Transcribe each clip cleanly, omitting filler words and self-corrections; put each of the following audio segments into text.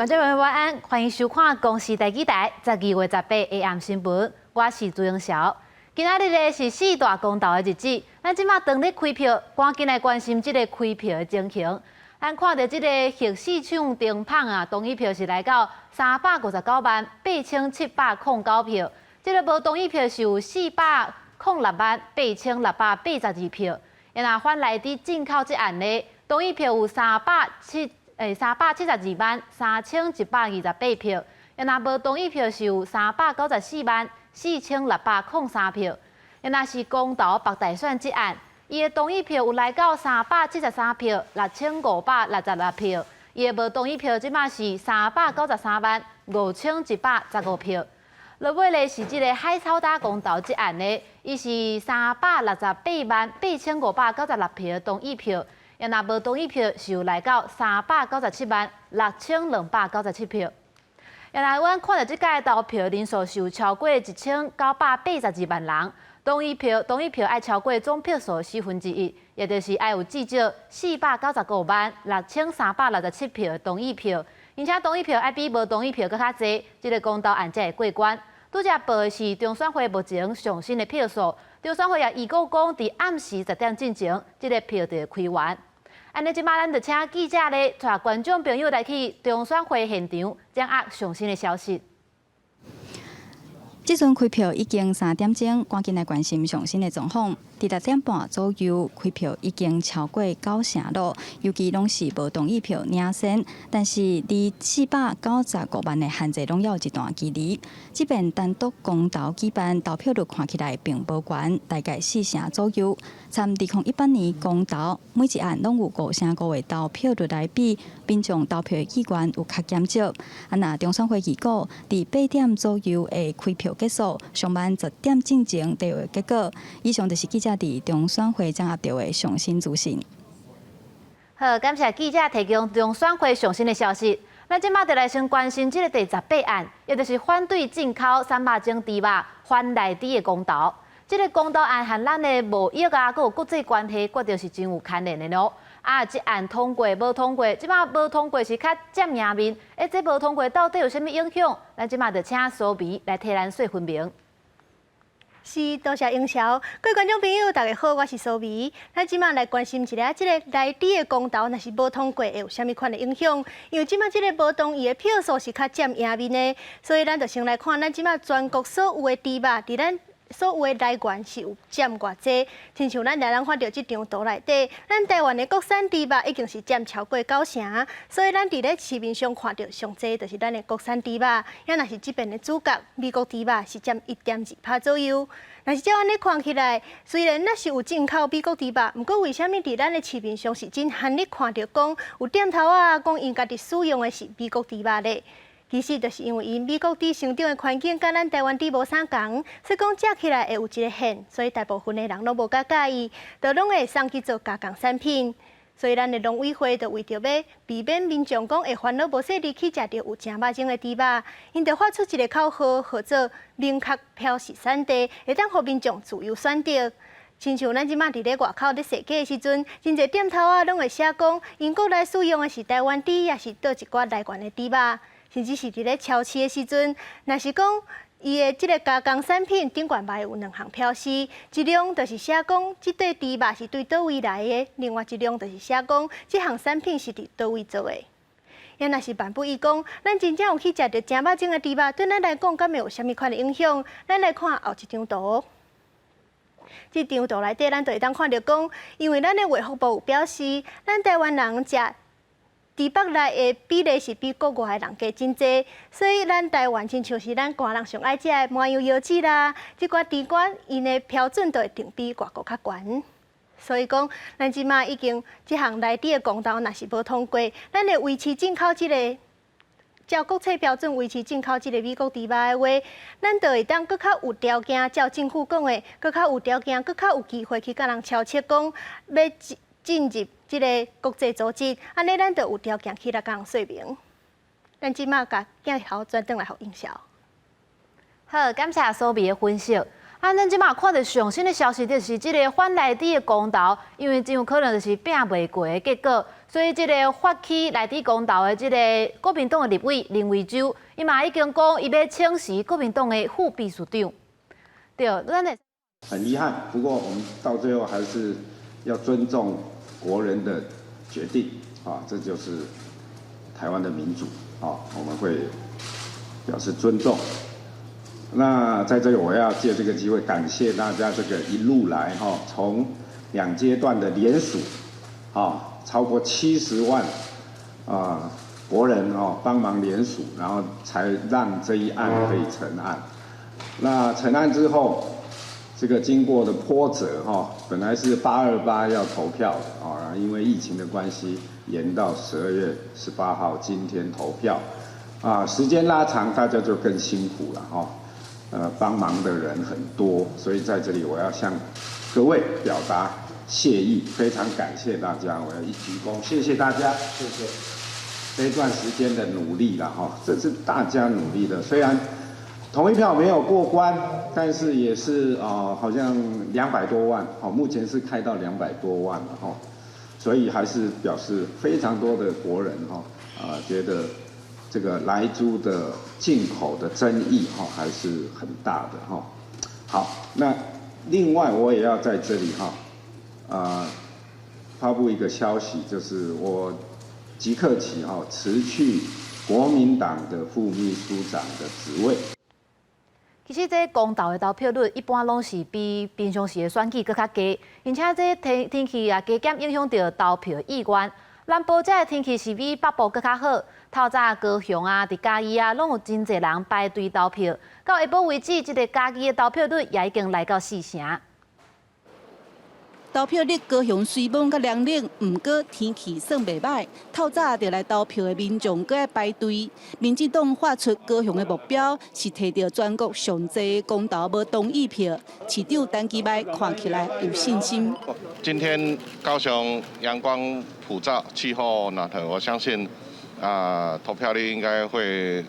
觀眾朋友晚安，歡迎收看公視第幾台12月18下暗新聞，我是朱英韶。今仔日咧是四大公投的日子，咱這馬當咧開票，趕緊來關心這个開票的情形。咱看著這个核四廠停麭啊，同意票是來到359萬8709票，這个無同意票是有406萬8682票。若反萊豬進口這案咧，同意票有372萬3128票，若無同意票是有394萬4603票。若是公投北大選這案，伊的同意票有來到373票6566票，伊的無同意票這馬是393萬5115票。落尾咧是這个海草礁公投這案咧，伊是368萬8596票同意票。若無同意票是有來到397萬6297票。若阮看著這屆投票人數是有超過1982萬人，同意票愛超過總票數四分之一，也就是愛有至少495萬6367票的同意票，而且同意票愛比無同意票閣較濟，這个公投案才會過關。拄才報的是中選會目前上新的票數，中選會也預告講，佇暗時10點進前，這个票就會開完。按呢，這馬咱就請記者咧，帶觀眾朋友來去中選會現場，掌握上新的消息。這陣開票已經3點鐘，趕緊來關心上新的狀況。佇6點半左右，開票已經超過九成咯，尤其攏是無同意票領先，但是離495萬的限制攏猶有一段距離。這邊單獨公投舉辦，投票率看起來並無懸，大概四成左右。參2018年公投，每一案攏有5成5的投票率來比，民眾投票的意願有較減少。啊，若中選會預估，佇8點左右會開票結束，上晚10點進前就會結果。以上就是記者佇中選會掌握著的上新資訊。好，感謝記者提供中選會上新的消息。咱這馬就來先關心這个第18案，也就是反對進口散肉種豬肉、番萊豬的公投。這个公投案和咱的貿易啊，閣有國際關係，絕對是真有牽連的囉。啊，這案通過無通過，這馬無通過是較佔贏面。欸，這無通過到底有啥物影響？咱這馬就請蘇眉來替咱說分明。是，多謝英曉，各位觀眾朋友，大家好，我是蘇眉。咱這馬來關心一下，這个萊豬的公投，若是無通過，會有啥物款的影響？因為這馬這个無同意的票數是較佔贏面的，所以咱就先來看咱這馬全國所有的豬肉，佇咱所有的來源是有佔偌濟？親像咱來咱看著這張圖內底，咱台灣的國產豬肉已經是佔超過九成，所以咱佇咧市面上看著上濟就是咱的國產豬肉。也若是這邊的主角美國豬肉是佔1.2趴左右。若是照按呢看起來，雖然咱是有進口美國豬肉，毋過為啥物佇咱的市面上是真罕咧看著講有店頭仔講𪜶家己使用的是美國豬肉咧？其實就是因為𪜶美國豬生長的環境佮咱台灣豬無相仝，所以講食起來會有一个現，所以大部分的人攏無佮佮意，就攏會送去做加工產品。所以咱的農委會就為著欲避免民眾講會煩惱無細膩去食著有誠肉種的豬肉，𪜶就發出一个口號，號做明確標示產地，會當予民眾自由選擇。親像咱這馬佇咧外口咧踅街的時陣，真濟店頭仔攏會寫講，𪜶國內使用的是台灣豬，抑是佗一寡來源的豬肉。甚至是佇咧超市的時陣，若是講伊的這个加工產品頂懸嘛會有兩項標示，一種就是寫講這塊豬肉是對佗位來的，另外一種就是寫講這項產品是佇佗位做的。也若是萬不伊講，咱真正有去食著誠肉種的豬肉，對咱來講，敢會有啥物款的影響？咱來看後一張圖。這張圖內底，咱就會當看著講，因為咱的衛福部有表示，咱台灣人食豬腹內的比例是比國外的人加真濟，所以咱台灣親像是咱寒人上愛食的麻油腰子啦，這寡豬肝𪜶的標準就會定比外國較懸。所以講，咱這馬已經這項萊豬的公投若是無通過，咱會維持進口這个照國際標準維持進口這个美國豬肉的話，咱就會當閣較有條件，照政府講的，閣較有條件，閣較有機會去佮人敲切講，欲進入這个國際組織，按呢咱就有條件去來共人說明。咱這馬共鏡頭轉轉來予映瀟。好，感謝蘇眉的分析。啊，咱這馬看著上新的消息，就是這个反萊豬的公投，因為真有可能就是拚袂過的結果，所以這个發起內地公投的這个國民黨的立委林為洲，伊嘛已經講伊欲請辭國民黨的副秘書長。對，咱的很遺憾，不過我們到最後還是要尊重國人的決定啊，這就是台灣的民主啊，我們會表示尊重。那在這裡我要借這個機會感謝大家，這個一路來哈，從兩階段的聯署，啊，超過70萬啊國人哦幫忙聯署，然後才讓這一案可以成案。那成案之後，這個經過的波折哈，本來是828要投票的啊，因為疫情的關係延到12月18號今天投票，啊，時間拉長，大家就更辛苦了哈。幫忙的人很多，所以在這裡我要向各位表達謝意，非常感謝大家，我要一鞠躬，謝謝大家，謝謝這一段時間的努力了哈，這是大家努力的，雖然同意票沒有過關，但是也是好像200多萬，好，目前是開到200多萬了哈，所以還是表示非常多的國人哈，啊，覺得這個萊豬的進口的爭議哈還是很大的哈。好，那另外我也要在這裡哈，啊，發布一個消息，就是我即刻起哈辭去國民黨的副秘書長的職位。其實這公投的投票率一般攏是比平常時的選舉閣較低，而且這天天氣也加減影響著投票意願。南部這个天氣是比北部閣較好，透早高雄啊、佇嘉義啊，攏有真濟人排隊投票。到下晡為止，這个嘉義的投票率也已經來到四成。投票日高雄雖罔較涼冷，毋過天氣算袂䆀。透早就來投票的民眾閣愛排隊。民進黨發出高雄的目標是提著全國上濟公投無同意票。市長陳其邁看起來有信心。今天高雄陽光普照，氣候暖和，我相信啊投票率應該會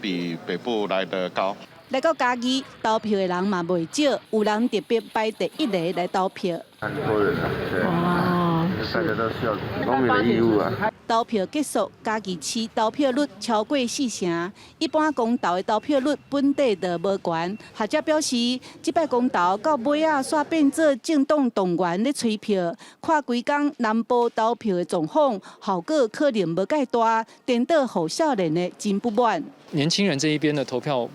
比北部來得高。來到嘉義投票的人嘛袂少，有人特別排第一个來投票。很多人啊，對，哦，大家都需要公民的義務啊。投票結束，嘉義市投票率超過四成。一般公投的投票率本底就無懸。學者表示，這擺公投到尾仔煞變做政黨動員咧催票，看規工南部投票的狀況，效果可能無蓋大，顛倒予少年的真不滿。年輕人這一邊的投票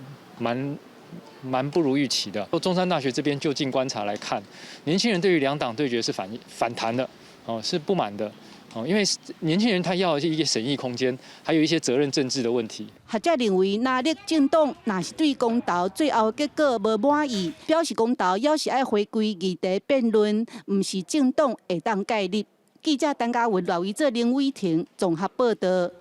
蠻不如預期的。中山大學這邊就近觀察來看，年輕人對於兩黨對決是反彈的，哦，是不滿的，哦，因為年輕人他要一個審議空間，還有一些責任政治的問題。學者認為，藍綠政黨若是對公投最後結果無滿意，表示公投猶是愛回歸議題辯論，毋是政黨會當介入。記者陳嘉文、廖維哲、林偉婷綜合報道。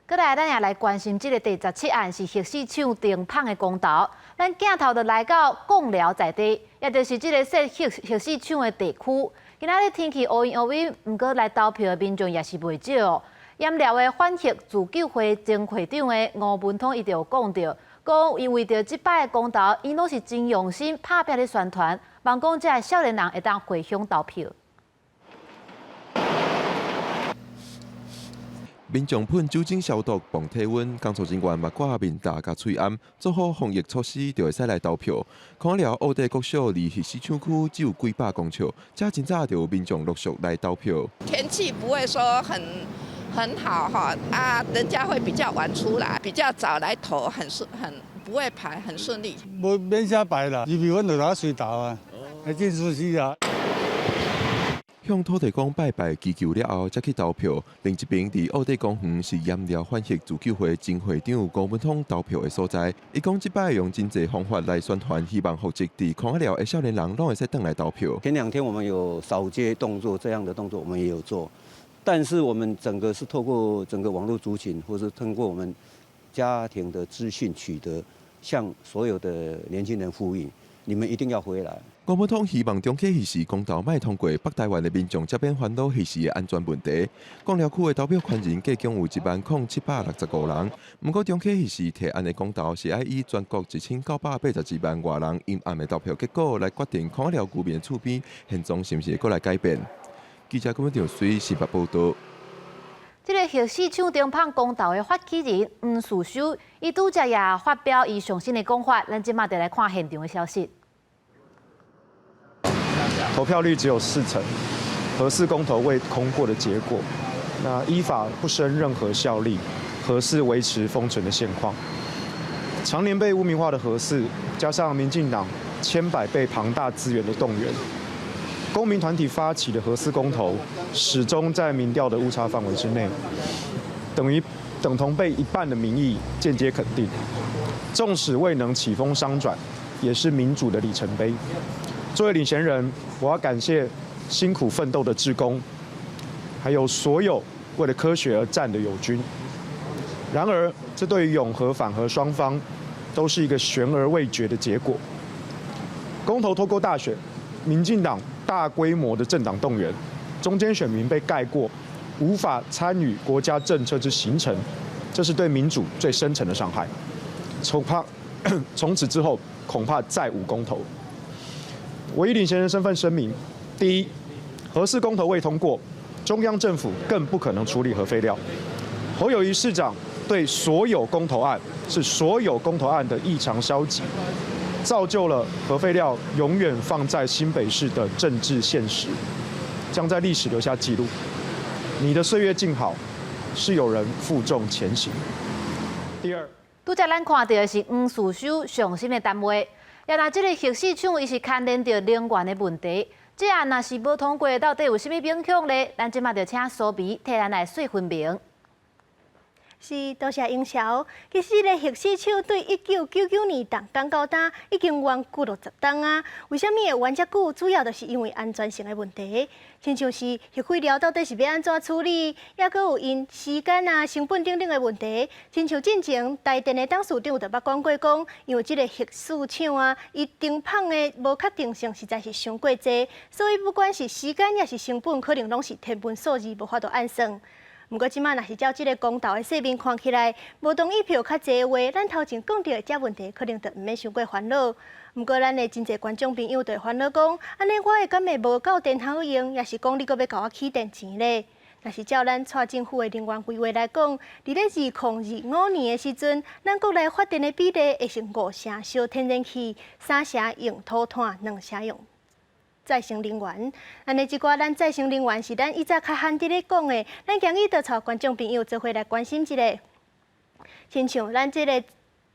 閣來，咱也來關心這个第十七案是核四廠停麭的公投。咱鏡頭就來到貢寮在地，也就是這个設核四廠的地區。今仔日天氣烏雲烏雨，毋過來投票的民眾也是袂少哦。鹽寮的反核自救會前會長的吳文通，伊就有講著，講伊為著這擺的公投，𪜶攏是真用心拍拚咧宣傳，望講這个少年人會當回鄉投票。民眾噴酒精消毒、磅體溫，工作人員嘛掛面罩佮喙罨，做好防疫措施，就會使來投票。看了澳地國小離核四廠區只有幾百公尺，遮真早就有民眾陸續來投票。天氣不會說很好哈，啊，人家會比較晚出來，比較早來投，很順，很不會排，很順利。無免啥排啦，入去阮就來隨投啊，會真舒適啊。向土地公拜拜祈求了後，才去投票。另一邊佇澳地公園是鹽寮反核自救會前會長吳文通投票的所在。伊講這擺用真濟方法來宣傳，希望戶籍佇空仔寮的少年人攏會使轉來投票。前兩天我們有掃街動作，這樣的動作我們也有做，但是我們整個是透過整個網絡族群，或是通過我們家庭的資訊取得，向所有的年輕人呼籲，你們一定要回來。吳文通希望中啟彼時公投莫通過，北台灣的民眾才免煩惱彼時的安全問題。貢寮區的投票權人計共有10,765人，毋過中啟彼時提案的公投是愛以全國1982萬外人陰暗的投票結果來決定空仔寮居民厝邊現狀是毋是會閣來改變。記者郭文水新北報道。這个核四廠燈麭公投的發起人黃士修，伊拄才也發表伊上新的講法，咱這馬就來看現場的消息。投票率只有4成，核四公投未通過的結果，那依法不生任何效力，核四維持封存的現況。常年被污名化的核四，加上民進黨千百倍龐大資源的動員，公民團體發起的核四公投，始終在民調的誤差範圍之內，等於等同被一半的民意間接肯定。縱使未能起風商轉，也是民主的里程碑。作為領銜人，我要感謝辛苦奮鬥的志工，還有所有為了科學而戰的友軍。然而，這對於擁核反核雙方，都是一個懸而未決的結果。公投透過大選，民進黨大規模的政黨動員，中間選民被蓋過，無法參與國家政策之形成，這是對民主最深層的傷害。從怕從此之後，恐怕再無公投。我以領銜人身份聲明：第一，核四公投未通過，中央政府更不可能處理核廢料。侯友宜市長對所有公投案是所有公投案的異常消極，造就了核廢料永遠放在新北市的政治現實，將在歷史留下記錄。你的歲月靜好，是有人負重前行。第二，拄才咱看到的是黃士修上新的談話，也若這个核四廠，伊是牽連著能源的問題，這案若是無通過，到底有啥物影響呢？咱這馬就請蘇眉替咱來細分明。是，多謝英曉。其實這个核四廠對1999年動工到今，已經冤幾落十冬啊。為啥物會冤遮久？主要就是因為安全性的問題。親像是核廢料到底是欲按怎處理，抑閣有因時間啊、成本等等的問題。親像進前台電的董事長就捌講過講，因為這个核四廠啊，伊燈麭的無確定性實在是傷過濟，所以不管是時間抑是成本，可能攏是天文數字，無法度按算。毋過，這馬若是照這个公投的勢面看起來，無同意票較濟的話，咱頭前講著的這問題，可能就毋免傷過煩惱。毋過，咱的真濟觀眾朋友就會煩惱講，按呢我會敢會無夠電通用，抑是講你閣欲共我起電錢咧？若是照咱蔡政府的能源規劃來講，佇咧2025年的時陣，咱國內發電的比例會是5成燒天然氣，3成用土炭，2成用再生能源。按呢，這寡咱再生能源是咱以前較罕佇咧講的，咱今日就帶觀眾朋友做伙來關心一下。親像咱這个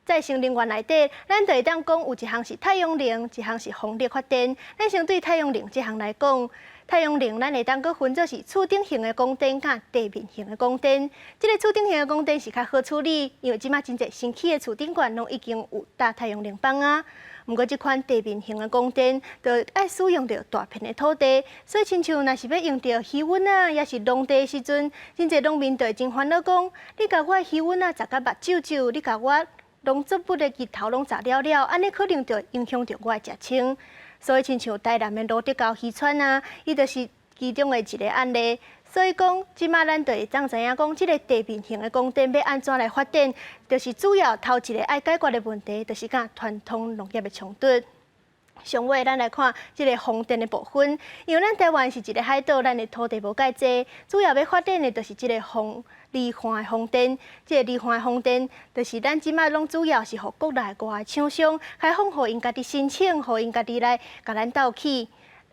再生能源內底，咱就會當講有一項是太陽能，一項是風力發電。咱先對太陽能這項來講，太陽能咱會當閣分做是厝頂型的光電佮地面型的光電。這个厝頂型的光電是較好處理，因為這馬真濟新起的厝頂懸攏已經有搭太陽能板啊。毋過，這款地面型的光電，就愛使用著大片的土地，所以親像若是欲用著魚塭啊，抑是農地的時陣，真濟農民就會真煩惱講：你共我的魚塭啊鑿甲目睭睭，你共我農作物的日頭攏鑿了了，按呢可能就會影響著我的食穿。所以，親像台南的蘆竹溝漁村啊，伊就是其中的一个案例。所以講，這馬咱就會當知影講，這个地面型的光電欲按怎來發展，就是主要頭一个愛解決的問題，就是佮傳統農業的衝突。上尾，咱來看這个風電的部分，因為咱台灣是一个海島，咱的土地無蓋濟，主要欲發展的就是這个風離岸的風電。這个離岸的風電，就是咱這馬攏主要是予國內外的廠商開放，予𪜶家己申請，予𪜶家己來共咱鬥起。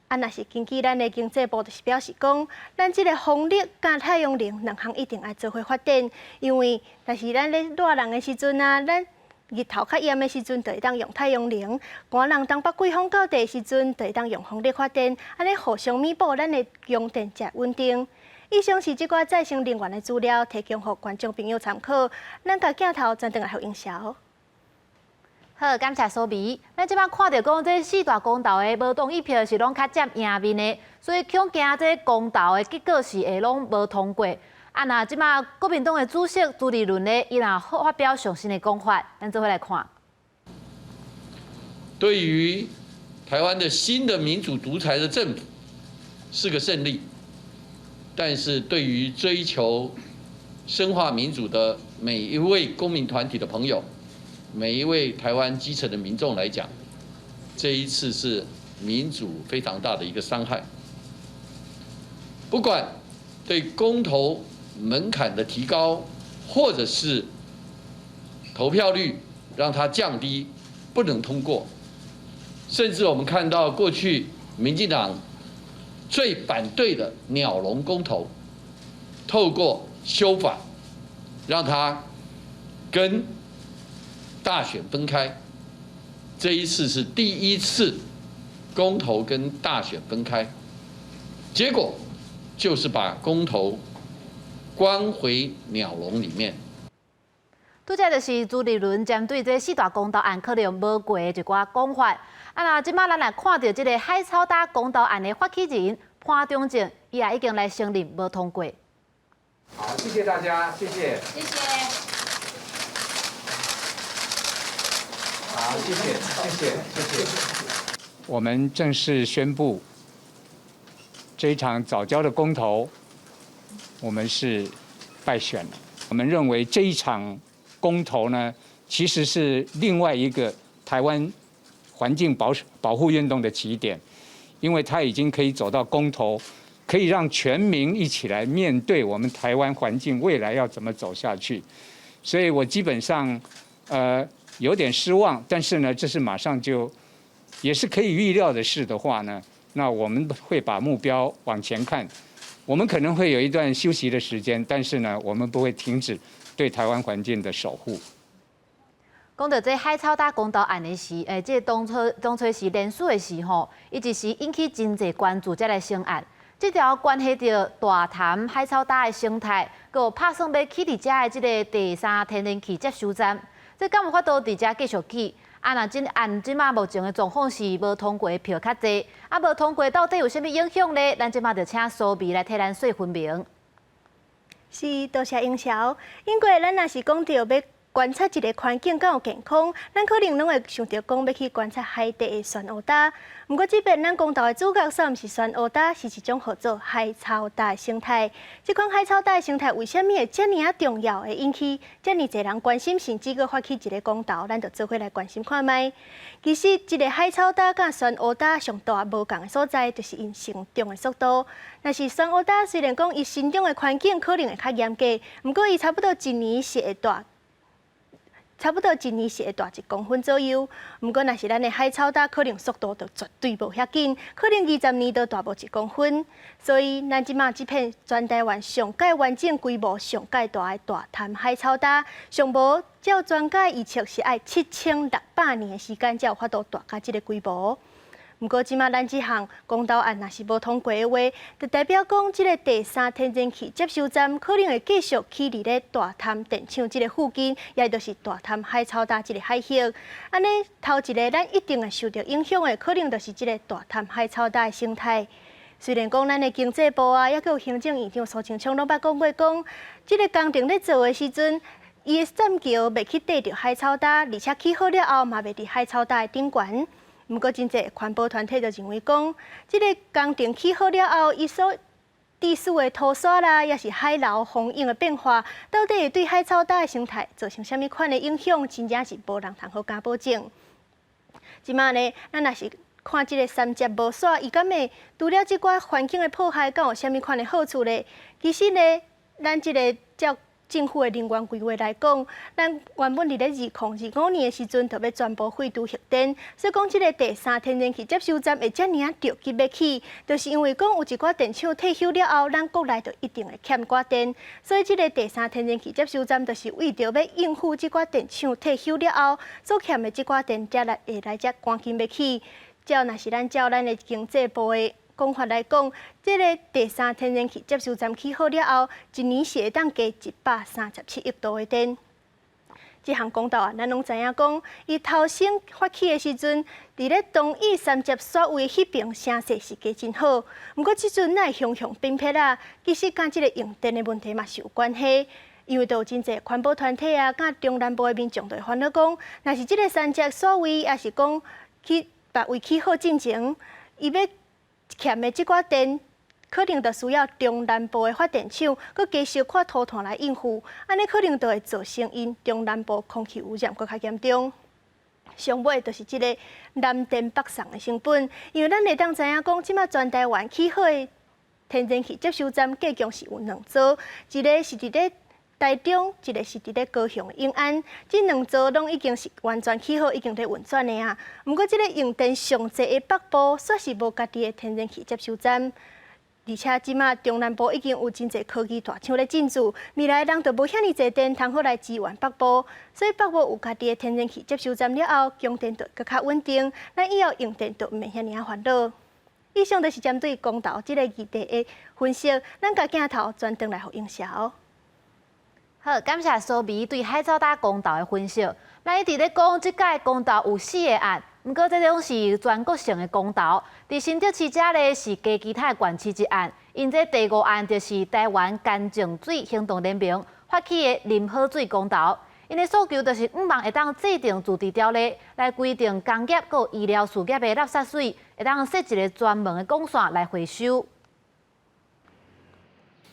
啊，若是根據咱的經濟部，就是表示講，咱這个風力佮太陽能兩項一定愛做伙發展，因為若是咱咧熱人的時陣啊，咱日頭較炎的時陣，就會當用太陽能；寒人東北季風到底的時陣，就會當用風力發電，按呢互相彌補，咱的供電才會穩定。以上是這寡再生能源的資料，提供予觀眾朋友參考。咱共鏡頭轉轉來予英曉。好，感謝蘇眉。咱這馬看著講，這四大公投的無同意票是攏較佔贏面的，所以恐驚這公投的結果是會攏無通過。啊，若這馬國民黨的主席朱立倫呢，伊若發表上新的講法，咱做伙來看。對於台灣的新的民主獨裁的政府是個勝利，但是對於追求深化民主的每一位公民團體的朋友，每一位台灣基層的民眾來講，這一次是民主非常大的一個傷害。不管對公投門檻的提高，或者是投票率讓它降低，不能通過。甚至我們看到過去民進黨最反對的鳥籠公投，透過修法，讓它跟大選分開。這一次是第一次公投跟大選分開，結果就是把公投關回鳥籠裡面。拄才就是朱立倫針對這四大公投案可能無過的一寡講法。啊，若這馬咱來看著這个海草礁公投案的發起人潘忠政，伊也已經來承認無通過。好，謝謝大家，謝謝。謝謝。好，謝謝，謝謝，謝謝。我們正式宣布，這一場藻礁的公投，我們是敗選了。我們認為這一場公投呢，其實是另外一個台灣環境保護運動的起點，因為它已經可以走到公投，可以讓全民一起來面對我們台灣環境未來要怎麼走下去。所以我基本上，有點失望，但是呢，這是馬上就也是可以預料的事的話呢，那我們會把目標往前看，我們可能會有一段休息的時間，但是呢，我們不會停止對台灣環境的守護。講到這海草礁公投案的時，這個當初是連署的時吼，伊一時引起真濟關注，才來成案。這條關係著大潭海草礁的生態，閣有拍算欲起佇遮的這个第三天然氣接收站，這敢有法度佇遮繼續起？啊，若這案這馬目前的狀況是無通過的票較濟，啊，無通過到底有啥物影響呢？咱這馬就請蘇眉來替咱說分明。是，多謝英曉。因為咱若是講著欲觀察一个環境敢有健康，咱可能攏會想著講欲去觀察海底的珊瑚礁。毋過這遍咱公投的主角煞毋是珊瑚礁，是一種號做海草礁的生態。這款海草礁的生態為啥物會遮爾仔重要，會引起遮爾濟人關心，甚至閣發起一个公投，咱就做伙來關心看覓。其實，這个海草礁佮珊瑚礁上大無仝的所在，就是𪜶成長的速度。若是珊瑚礁雖然講伊生長的環境可能會較嚴格，毋過伊差不多一年是會大1公分左右。毋過，若是咱的海草礁，可能速度就絕對無遐緊，可能20年都大無1公分。所以，咱這馬這片全台灣上蓋完整規模上蓋大的大潭海草礁，上無照專家預測是愛7600年的時間，才有法度大甲這个規模。毋過，這馬咱這項公投案若是無通過的話，就代表講這个第三天然氣接收站可能會繼續起佇咧大潭電廠這个附近，也就是大潭海草礁這个海域。按呢，頭一个咱一定會受著影響的，可能就是這个大潭海草礁的生態。雖然講咱的經濟部啊，抑閣有行政院長蘇貞昌攏捌講過，講這个工程咧做的時陣，伊的棧橋袂去綴著海草礁，而且起好了後嘛袂佇海草礁的頂懸。毋過，真濟環保團體就認為講，這个工程起好了後，伊所致使的塗沙啦，抑是海流風湧的變化，到底會對海草礁的生態造成啥物款的影響，真正是無人通好敢保證。這馬呢，咱若是看這个三接無煞，伊敢會除了這寡環境的破壞，敢有啥物款的好處咧？其實呢，咱這个照政府的能源規劃來講，咱原本佇咧2025年的時陣，就欲全部廢除核電，所以講這个第三天然氣接收站會遮爾仔著急欲起，就是因為講有一寡電廠退休了後，咱國內就一定會欠寡電，所以這个第三天然氣接收站就是為著欲應付這寡電廠退休了後所欠的這寡電，才來會來遮趕緊欲起。照若是咱照咱的經濟部的講法來講，這个第三天然氣接收站起好了後，一年是會當加137億度的電。這項公投啊，咱攏知影講，伊頭先發起的時陣，佇咧同意三接煞位彼爿聲勢是加真好。毋過這陣哪會雄雄變撇啊？其實佮這个用電的問題嘛是有關係。因為都有真濟環保團體啊，佮中南部的民眾就會煩惱講，若是這个三接煞位，抑是講去別位起好進前，伊欲欠的這寡電，可能就需要中南部的發電廠，閣加燒塊塗炭來應付，按呢可能就會造成𪜶中南部空氣污染閣較嚴重。上尾就是這个南電北送的成本，因為咱會當知影講，這馬全台灣起好的天然氣接收站計共是有兩座，一个是佇咧台中，一个是佇咧高雄的永安。這兩座攏已經是完全起好，已經咧運轉的啊。毋過，這个用電上濟的北部，煞是無家己的天然氣接收站。而且，這馬中南部已經有真濟科技大廠咧進駐，未來人就無遐爾濟電通好來支援北部，所以北部有家己的天然氣接收站了後，供電就閣較穩定，咱以後用電就毋免遐爾仔煩惱。以上就是針對公投這个議題的分析，咱共鏡頭轉轉來予英潲。好，感謝蘇眉對海藻礁公投的分析。咱一直咧講，這屆公投有四个案，毋過這種是全國性的公投。佇新竹市遮咧是加其他的縣市一案，𪜶這第五案就是台灣乾淨水行動聯盟發起的啉好水公投。𪜶的訴求就是向望會當制定自治條例來規定工業佮醫療事業的垃圾水會當設一个專門的管線來回收。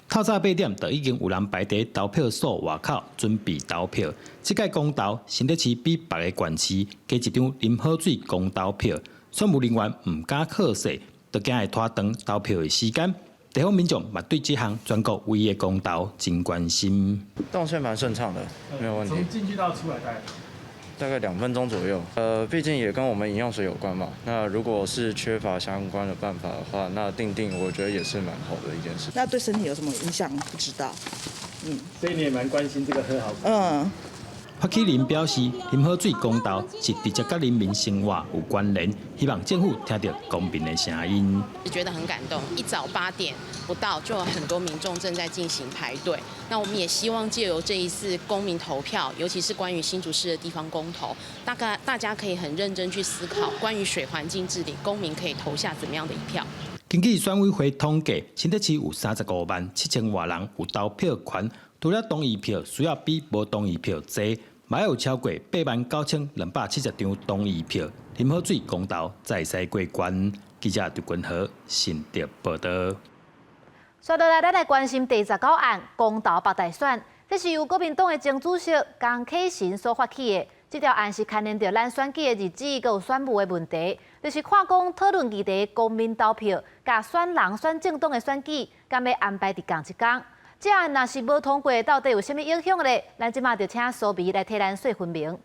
透早八點就已經有人排佇投票所外口準備投票。這屆公投，新竹市比別个縣市加一張啉好水公投票，選務人員毋敢靠勢，就驚會拖長投票的時間。地方民眾嘛對這項全國唯一的公投真關心。動線蠻順暢的，沒有問題。從進去到出來大概？大概2分鐘左右。畢竟也跟我們飲用水有關嘛。那如果是缺乏相關的辦法的話，那訂定我覺得也是蠻好的一件事。那對身體有什麼影響？不知道。所以你也蠻關心這個喝好水。嗯。發起人表示，啉好水公投是直接佮人民生活有關聯，希望政府聽著公民的聲音。覺得很感動，一早8點不到就有很多民眾正在進行排隊。那我們也希望借由這一次公民投票，尤其是關於新竹市的地方公投，大概大家可以很認真去思考關於水環境治理，公民可以投下怎麼樣的一票。根據選委會統計，新竹市有35萬7千外人有投票權。除了同意票需要比無同意票濟，嘛有超過89,270張同意票，啉好水公投才會使過關。記者劉君和新竹報導。接落來，咱來關心第十九案公投北大選，這是由國民黨的前主席江啟臣所發起的。這條案是牽連著咱選舉的日子，閣有選務的問題，就是看講討論議題公民投票，佮選人選政黨的選舉，敢欲安排佇仝一工？這案若是無通過，到底有啥物影響咧？咱這馬就請蘇眉來替咱說分明。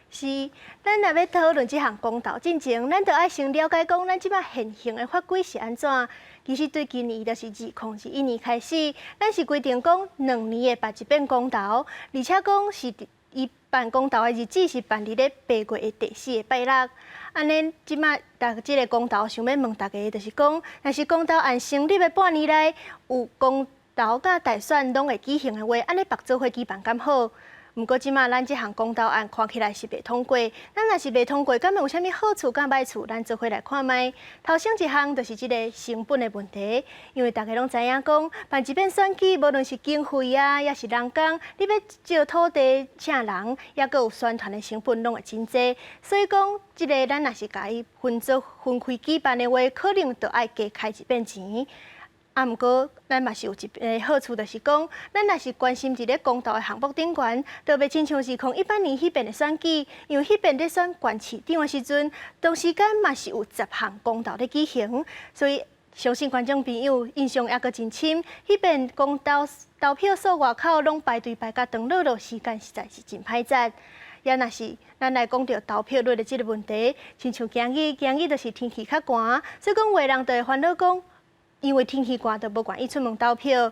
是，咱若欲討論這項公投進前，咱就愛先了解講，咱這馬現行的法規是按怎。其實對今年就是2021年開始，咱是規定講兩年會辦一遍公投，而且講是伊辦公投的日子是辦佇咧八月的第四个拜六。按呢，這馬逐這个公投想欲問大家，就是講，若是公投案成立的半年內有公投佮大選攏會舉行的話，按呢縛做伙舉辦敢好？毋過這馬咱這項公投案看起來是袂通過，咱若是袂通過，敢會有啥物好處佮歹處？咱做伙來看覓。頭先一項就是這个成本的問題，因為大家攏知影講，辦一遍選舉，無論是經費啊，抑是人工，你欲借土地請人，抑閣有宣傳的成本，攏會真濟。所以講，這个咱若是共伊分做分開舉辦的話，可能就愛加開一遍錢。啊，毋過咱嘛是有一个好處，就是講，咱若是關心佇咧公投的項目頂懸，就袂親像是2018年彼遍的選舉，因為彼遍咧選縣市長的時陣，同時間嘛是有10項公投咧舉行，所以相信觀眾朋友印象猶閣真深。彼遍公投投票所外口攏排隊排甲長落落，時間實在是真歹等。也若是咱來講著投票率的這个問題，親像今日，今日就是天氣較寒，所以講有的人就會煩惱講。因為天氣寒，就無願意出門投票，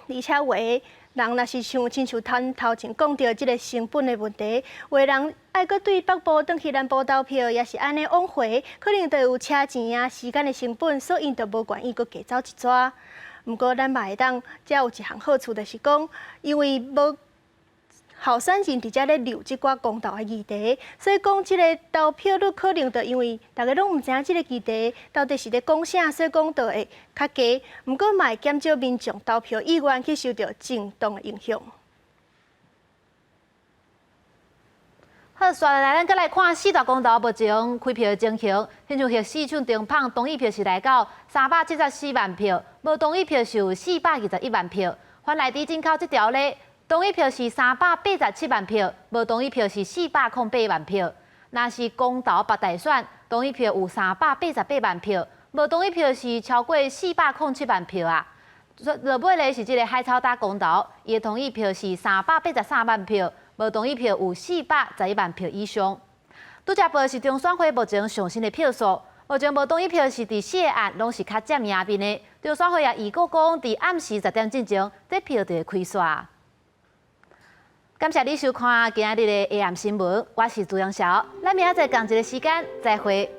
而且有的人若是像親像頭頭前講著這个成本的問題，有的人愛閣對北部轉去南部投票，抑是按呢往回，可能就有車錢啊、時間的成本，所以𪜶就無願意閣加走一逝。毋過咱嘛會當，遮有一項好處，就是講，因為無候選人佇遮咧留這寡公投的議題，所以講這个投票率可能就因為大家攏毋知影這个議題到底是咧講啥，所以講就會較低。毋過嘛會減少民眾投票意願去受著政黨的影響。好，紲來，咱閣來看四大公投目前開票的情形。親像核四搶燈麭同意票是來到374萬票，無同意票是有421萬票。番內豬進口這條咧，同意票是387萬票，無同意票是408萬票。若是公投北大選，同意票有388萬票，無同意票是超過407萬票啊。落尾咧是這个海草礁公投，伊的同意票是383萬票，無同意票有411萬票以上。拄才報是中選會目前上新的票數，目前無同意票是佇四个案攏是較佔贏面的。中選會也預告講，佇暗時10點進前，這票就會開煞。感謝你收看今仔日的 AM 新聞，我是朱陽曉，咱明仔載仝一个時間再會。